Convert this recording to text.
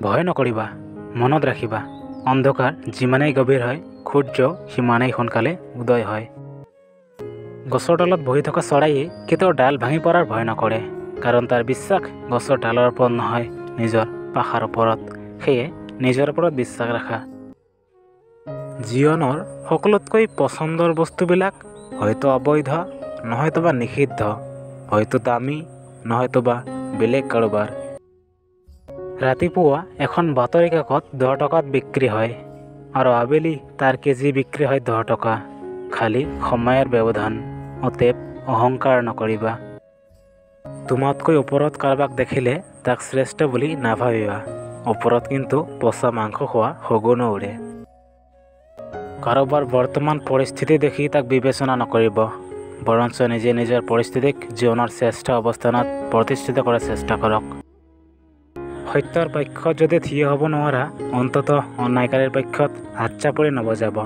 ভয় নকৰিবা, মনত ৰাখিবা, অন্ধকাৰ যিমানেই গভীৰ হয়, সূৰ্য সিমানেই সোনকালে উদয় হয়। গছৰ তলত বহি থকা চৰাইয়ে কেতিয়াও ডাল ভাঙি পৰাৰ ভয় নকৰে, কাৰণ তাৰ বিশ্বাস গছৰ ডালৰ ওপৰত নহয়, নিজৰ পাখাৰ ওপৰত। সেয়ে নিজৰ ওপৰত বিশ্বাস ৰাখা। জীৱনৰ সকলোতকৈ পচন্দৰ বস্তুবিলাক হয়তো অবৈধ, নহয়তো বা নিষিদ্ধ, হয়তো দামী, নহয়তো বা বেলেগ কাৰোবাৰ। ৰাতিপুৱা এখন বাতৰি কাকত 10 টকাত বিক্ৰী হয় আৰু আবেলি তাৰ কেজি বিক্ৰী হয় 10 টকা। খালী সময়ৰ ব্যৱধান, অতএব অহংকাৰ নকৰিবা। তোমাতকৈ ওপৰত কাৰোবাক দেখিলে তাক শ্ৰেষ্ঠ বুলি নাভাবিবা। ওপৰত কিন্তু পচা মাংস খোৱা শগুনো উৰে। কাৰোবাৰ বৰ্তমান পৰিস্থিতি দেখি তাক বিবেচনা নকৰিব, বৰঞ্চ নিজে নিজৰ পৰিস্থিতিক জীৱনৰ শ্ৰেষ্ঠ অৱস্থানত প্ৰতিষ্ঠিত কৰাৰ চেষ্টা কৰক। সত্যৰ পক্ষত যদি থিয় হ'ব নোৱাৰা, অন্ততঃ অন্যায়কাৰীৰ পক্ষত হাত চাপৰি নবজাব।